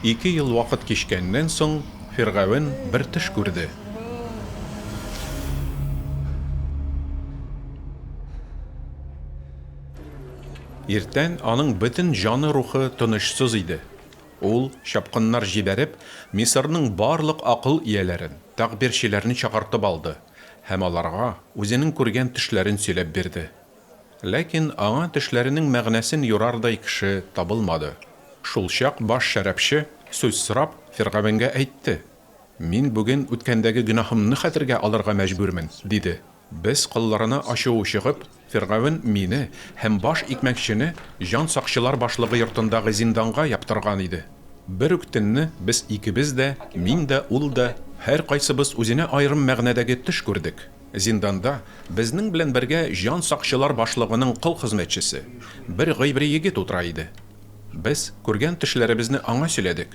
Ике ел вакыт кичкәннән соң, Фиргавен бер төш күрде. Иртән аның бөтен җаны-рухы тынычсыз иде. Ул, чапкыннар җибәреп, Мисырның барлык акыл ияләрен, тәгъбирчеләрне чакыртып алды һәм аларга үзенең күргән төшләрен сөйләп бирде. Ләкин аңа төшләренең мәгънәсен юрардай кеше табылмады. Шулчак баш шәрабчы, сүз сорап, фиргавенгә әйтте, Мин бүген үткәндәге гөнаһымны хәтергә алырга мәҗбүрмен, диде. Без колларына ачуы чыгып, фиргавен мине һәм баш икмәкчене җан сакчылар башлыгы йортындагы зинданга яптырган иде. Бер үк төнне без икебез дә, мин дә, ул да, һәркайсыбыз үзенә аерым мәгънәдәге төш күрдек. Зинданда безнең белән бергә җан сакчылар башлыгының кол хезмәтчесе, бер гыйбри егет утыра иде. Без күргән төшләребезне аңа сөйләдек,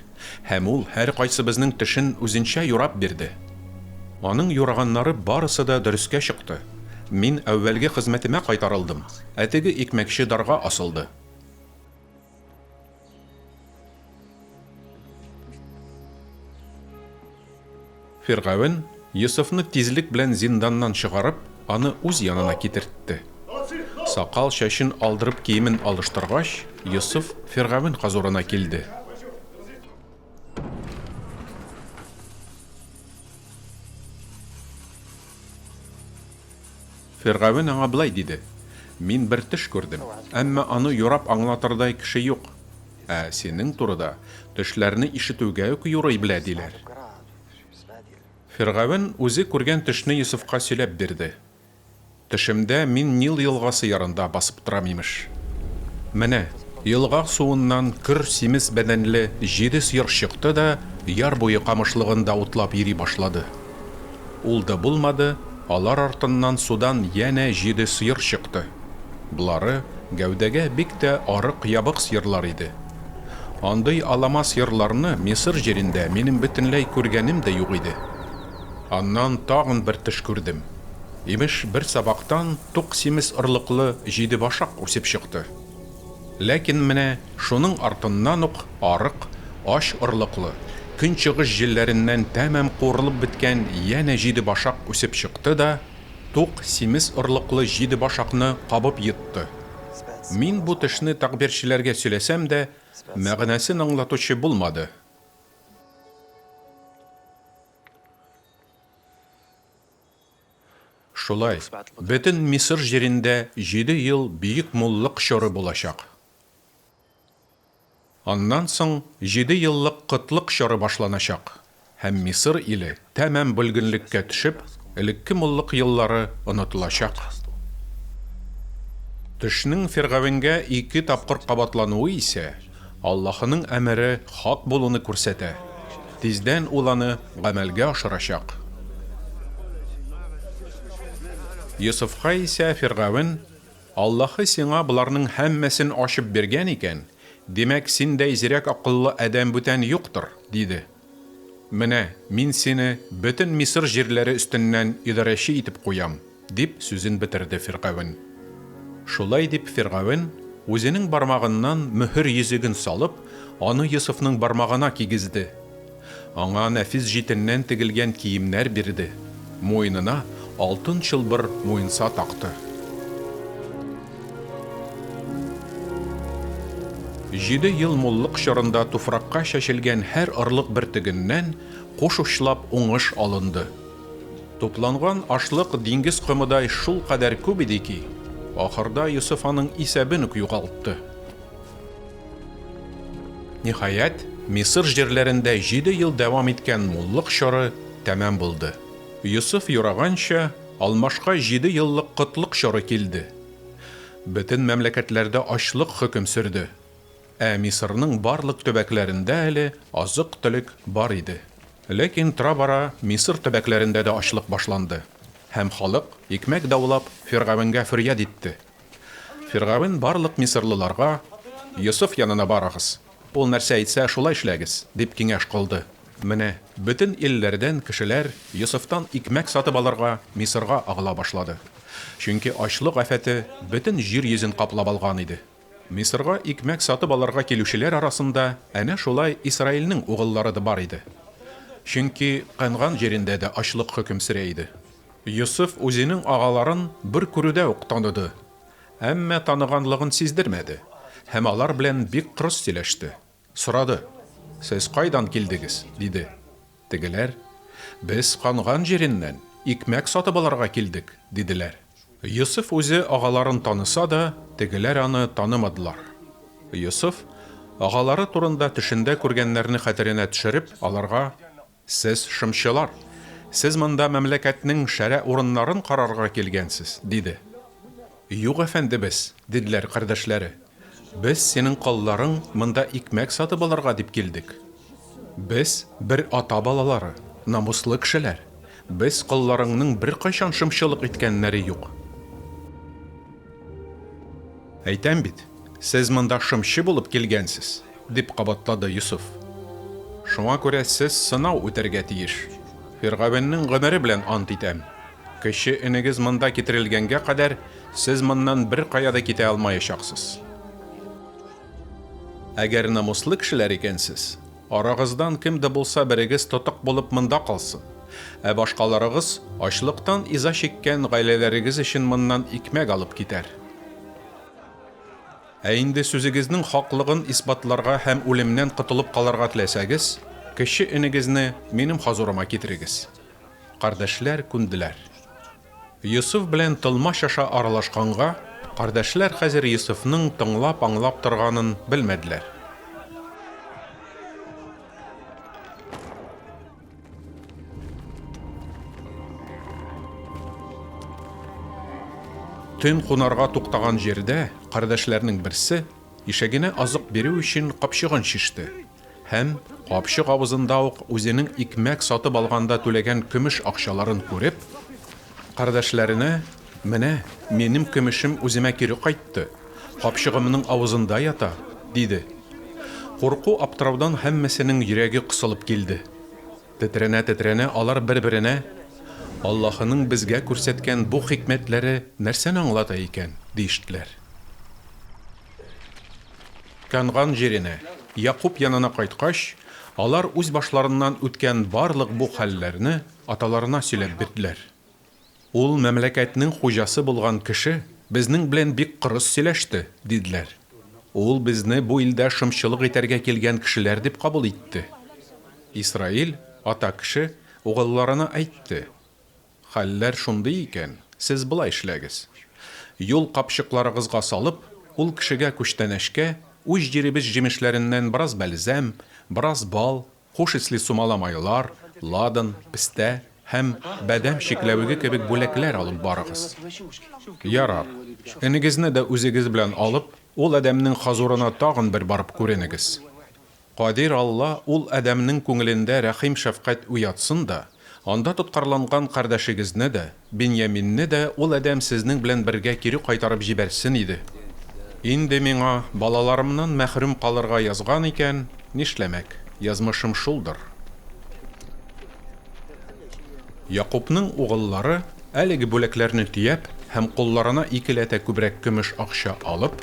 һәм ул һәркайсыбызның төшен үзенчә юрап бирде. Аның юраганнары барысы да дөрескә чыкты. Мин әүвәлге хезмәтемә кайтарылдым, ә теге икмәкче дарга асылды. Фиргавен, Йосыфны тизлек белән зинданнан чыгарып, аны үз янына китертте. Сакал чәчен алдырып киемен алыштыргач, Йосыф фиргавен хозурына килде. Фиргавен аңа болай диде, Мин бер төш күрдем, әмма аны юрап аңлатырдай кеше юк. Ә синең турыда төшләрне ишетүгә үк юрый белә, диләр. Фиргавен үзе күргән төшне Йосыфка сөйләп бирде. Төшемдә мин Нил елгасы ярында басып торам, имеш. Менә, елга суыннан көр симез бәдәнле җиде сыер чыкты да яр буе камышлыгында утлап йөри башлады. Ул да булмады, алар артыннан судан янә җиде сыер чыкты. Болары, гәүдәгә бик тә арык-ябык сыерлар иде. Андый алама сыерларны Мисыр җирендә минем бөтенләй күргәнем дә юк иде. Аннан тагын бер төш күрдем. Имеш, бер сабактан тук симез орлыклы җиде башак үсеп чыкты. Ләкин менә шуның артыннан ук арык, ач орлыклы, көнчыгыш җилләреннән тәмам куырылып беткән янә җиде башак үсеп чыкты да, тук, симез орлыклы җиде башакны кабып йотты. Мин бу төшне тәгъбирчеләргә сөйләсәм дә, мәгънәсен аңлатучы булмады. Шулай, бөтен Мисыр җирендә җиде ел бөек муллык чоры булачак. Аннан соң җиде еллык кытлык чоры башланачак, һәм Мисыр иле тәмам бөлгенлеккә төшеп, элекке муллык еллары онытылачак. Төшнең фиргавенгә ике тапкыр кабатлануы исә Аллаһының әмере хак булуны күрсәтә. Тиздән ул аны гамәлгә ашырачак. Йосыфка исә фиргавен, Аллаһы сиңа боларның һәммәсен ачып биргән икән, димәк, синдәй зирәк акыллы адәм бүтән юктыр, диде. Менә мин сине бөтен Мисыр җирләре өстеннән идарәче итеп куям, дип сүзен бетерде фиргавен. Шулай дип фиргавен, үзенең бармагыннан мөһер йөзеген салып, аны Йосыфның бармагына кигезде. Аңа нәфис җитеннән тегелгән киемнәр бирде, муенына алтын чылбыр муенса такты. Җиде ел муллык чорында туфракка чәчелгән һәр орлык бөртегеннән куш учлап уңыш алынды. Тупланган ашлык диңгез комыдай шулкадәр күп иде ки, ахырда Йосыф аның исәбен үк югалтты. Ниһаять, Мисыр җирләрендә җиде ел дәвам иткән муллык чоры тәмам булды. Йосыф юраганча, алмашка җиде еллык кытлык чоры килде. Бөтен мәмләкәтләрдә ачлык хөкем сөрде. Ә Мисырның барлык төбәкләрендә әле азык-төлек бар иде. Ләкин тора-бара Мисыр төбәкләрендә дә ачлык башланды, һәм халык, икмәк даулап, фиргавенгә фөрьяд итте. Фиргавен барлык мисырлыларга, Йосыф янына барыгыз, ул нәрсә әйтсә, шулай эшләгез, дип киңәш кылды. Менә бөтен илләрдән кешеләр Йосыфтан икмәк сатып алырга Мисырга агыла башлады. Чөнки ачлык афәте бөтен җир йөзен каплап алган иде. Мисырга икмәк сатып алырга килүчеләр арасында әнә шулай Исраилнең угыллары да бар иде. Чөнки Кәнган җирендә дә ачлык хөкем сөрә иде. Йосыф үзенең агаларын бер күрүдә үк таныды, әмма таныганлыгын сиздермәде һәм алар белән бик кырыс сөйләште. Сорады, Сез кайдан килдегез? диде. Тегеләр, Без Канган җиреннән, икмәк сатып алырга килдек, диделәр. Йосыф үзе агаларын таныса да, тегеләр аны танымадылар. Йосыф, агалары турында төшендә күргәннәрне хәтеренә төшереп, аларга, Сез шымчылар, сез монда мәмләкәтнең шәрә урыннарын карарга килгәнсез, диде. Юк, әфәндебез, диделәр кардәшләре, без синең колларың монда икмәк сатып алырга дип килдек. Без, бер ата балалары, намуслы кешеләр, без колларыңның беркайчан шымчылык иткәннәре юк. Әйтәм бит, сез монда шымчы булып килгәнсез, дип кабатлады Йосыф. Шуңа күрә сез сынау үтәргә тиеш. Фиргавеннең гомере белән ант итәм, кече энегез монда китерелгәнгә кадәр сез моннан беркая да китә алмаячаксыз. Әгәр намуслы кешеләр икәнсез, арагыздан кем дә булса берегез тотык булып монда калсын, ә башкаларыгыз ачлыктан иза чиккән гаиләләрегез өчен моннан икмәк алып китәр. Ә инде сүзегезнең хаклыгын исбатларга һәм үлемнән котылып калырга теләсәгез, кече энегезне минем хозурыма китерегез. Кардәшләр күнделәр. Йосыф белән тылмач аша аралашканга, кардәшләр хәзер Йосыфның тыңлап-аңлап торганын белмәделәр. Төн кунарга туктаган җирдә кардәшләрнең берсе, ишәгенә азык бирү өчен, капчыгын чиште һәм, капчык авызында ук үзенең икмәк сатып алганда түләгән көмеш акчаларын күреп, кардәшләренә, Менә, минем көмешем үземә кире кайтты, капчыгымның авызында ята, диде. Курку-аптыраудан һәммәсенең йөрәге кысылып килде. Тетрәнә-тетрәнә алар бер-беренә, Аллаһының безгә күрсәткән бу хикмәтләре нәрсәне аңлата икән? диештеләр. Кәнган җиренә, Якуб янына кайткач, алар үз башларыннан үткән барлык бу хәлләрне аталарына сөйләп бирделәр. Ул мәмләкәтнең хуҗасы булган кеше безнең белән бик кырыс сөйләште, диделәр. Ул безне бу илдә шымчылык итәргә килгән кешеләр дип кабул итте. Исраил, ата кеше, угылларына әйтте, Хәлләр шундый икән, сез болай эшләгез. Юл капчыкларыгызга салып, ул кешегә күчтәнәчкә үз җиребез җимешләреннән бераз бәлзәм, бераз бал, хуш исле сумала майлар, ладан, пестә һәм бадәм чикләвеге кебек бүләкләр алып барыгыз. Ярар, энегезне дә үзегез белән алып, ул адәмнең хозурына тагын бер барып күренегез. Кадир Алла ул адәмнең күңелендә рәхим-шәфкать уятсын да, анда тоткарланган кардәшегезне дә, Беньяминне дә ул адәм сезнең белән бергә кире кайтарып җибәрсен иде. Инде миңа балаларымнан мәхрүм калырга язган икән, нишләмәк, язмышым шулдыр. Якубның угыллары, әлеге бүләкләрне төяп һәм кулларына икеләтә күбрәк көмеш акча алып,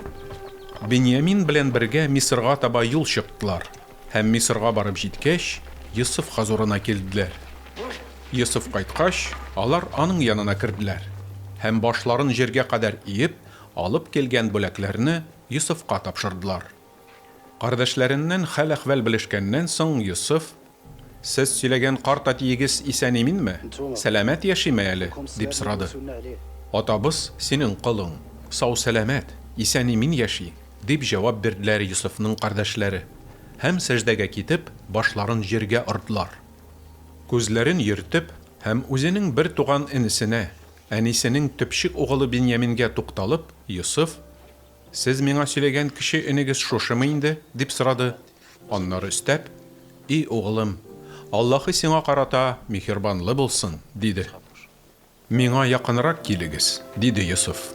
Беньямин белән бергә Мисырга таба юл чыктылар һәм Мисырга барып җиткәч, Йосыф хозурына килделәр. Йосыф кайткач, алар аның янына керделәр һәм, башларын җиргә кадәр иеп, алып килгән бүләкләрне Йосыфка тапшырдылар. Кардәшләреннән хәл-әхвәл белешкәннән соң, Йосыф, Сез сөйләгән карт әтиегез исән-иминме, сәламәт яшиме әле? дип сорады. Атабыз, синең колың, сау-сәламәт, исән-имин яши, дип җавап бирделәр Йосыфның кардәшләре һәм, сәҗдәгә китеп, башларын җиргә ордылар. Күзләрен йөртеп һәм үзенең бертуган энесенә, әнисенең төпчек угылы Беньямингә тукталып, Йосыф, Сез миңа сөйләгән кече энегез шушымы инде? дип сорады. Аннары өстәп, И угылым, Аллаһы сиңа карата миһербанлы булсын, диде. Миңа якынрак килегез, диде Йосыф.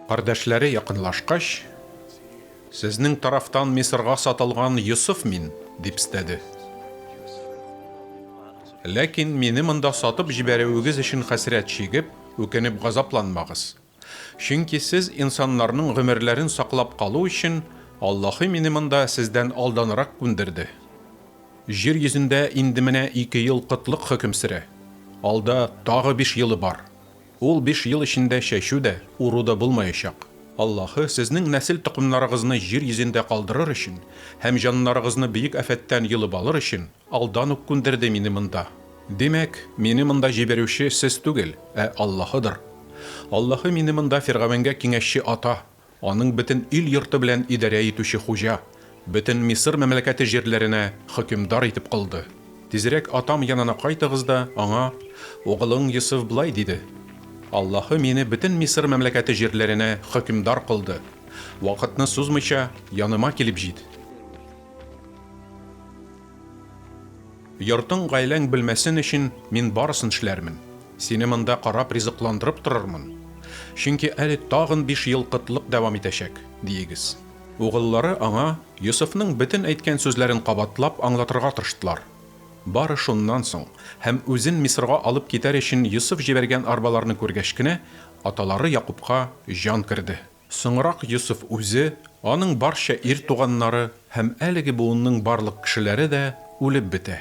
Кардәшләре якынлашкач, Сезнең тарафтан Мисырга сатылган Йосыф мин, дип өстәде. Ләкин мине монда сатып җибәрүегез өчен хәсрәт чигеп, үкенеп газапланмагыз. Чөнки сез инсаннарның гомерләрен саклап калу өчен Аллаһы мине монда сездән алданрак күндерде. Җир йөзендә инде менә ике ел кытлык хөкем сөрә. Алда тагы биш елы бар. Ул биш ел эчендә чәчү дә, уру да булмаячак. Аллаһы, сезнең нәсел-токымнарыгызны җир йөзендә калдырыр өчен һәм җаннарыгызны бөек афәттән йолып алыр өчен, алдан ук күндерде мине монда. Димәк, мине монда җибәрүче сез түгел, ә Аллаһыдыр. Аллаһы мине монда фиргавенгә киңәшче ата, аның бөтен ил-йорты белән идарә итүче хуҗа, бөтен Мисыр мәмләкәте җирләренә хөкемдар итеп кылды. Тизрәк атам янына кайтыгыз да, аңа, Угылың Йосыф болай диде, Аллаһы мине бөтен Мисыр мәмләкәте җирләренә хөкемдар кылды. Вакытны сузмыйча, яныма килеп җит. Йортың, гаиләң белмәсен өчен мин барысын эшләрмен. Сине монда карап ризыкландырып торырмын. Чөнки әле тагын биш ел кытлык дәвам итәчәк, диегез. Угыллары аңа Йосыфның бөтен әйткән сүзләрен кабатлап аңлатырга тырыштылар. Бары шуннан соң һәм үзен Мисырга алып китәр өчен Йосыф җибәргән арбаларны күргәч кенә, аталары Якубка җан керде. Соңрак Йосыф үзе, аның барча ир туганнары һәм әлеге буынның барлык кешеләре дә үлеп бетә.